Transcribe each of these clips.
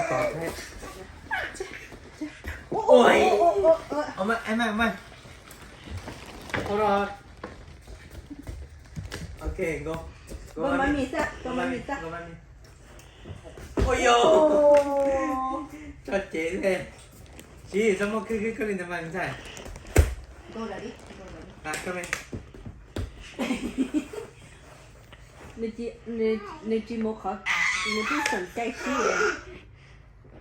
Ôi, ôi, ôi, ôi. Ôi, mày, em mày, mày. Thôi rồi. Ok, go. Go mami xwb, go mami xwb. Ôi dồi. Cho chế thế. Tsis txhob muab khwb khwb khwb li ntawd mas ntxhais. Nws tsis, nws, nws tsis mus qhov, nws twb xom caij xwb.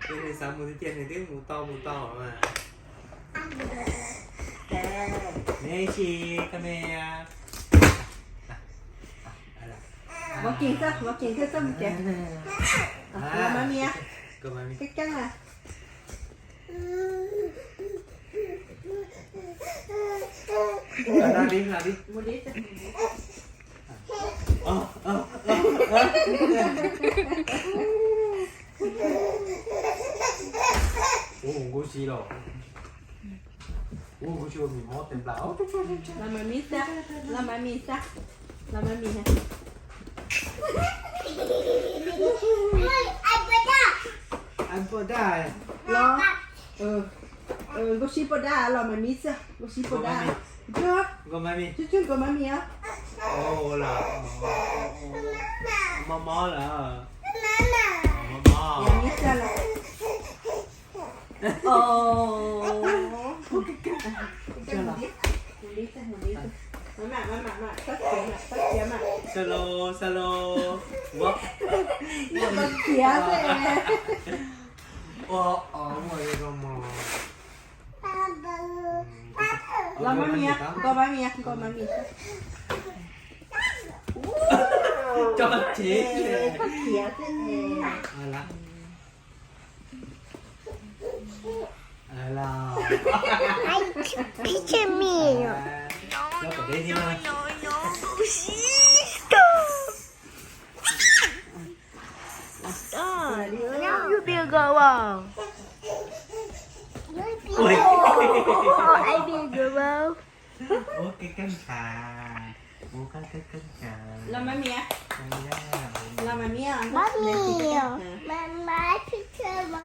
Nws xav mus tiag tiag nws twb mus tau mus tau mas. Neb tsis koj me. Vov Kees xwb, Vov Kees thiaj txawj mus tsev. Los mas mias. Keeb keeb na. Ua nkuj si los. Ua nkuj si ua mis mob tes nplas. Los mas mis xwb, los mas mis xwb, los mas mis hais. Nkuj si poj dab los mas mis xwb, nkuj si poj dab. Nkuj mas mis. Nkuj mas mis os. Mob mob lawm. Mob mob. Mis xwb los. Xa los, xa los. Ua, ua, ua, ua, ua. Los mas mis, nkaus mas mis, nkaus mas mis. Coj tsev. Picture me. You big girl. I big girl. Ua kev keeb tas. Ua kev keeb tas. Los mas mis. Los mas mis. Mommy. Mama picture.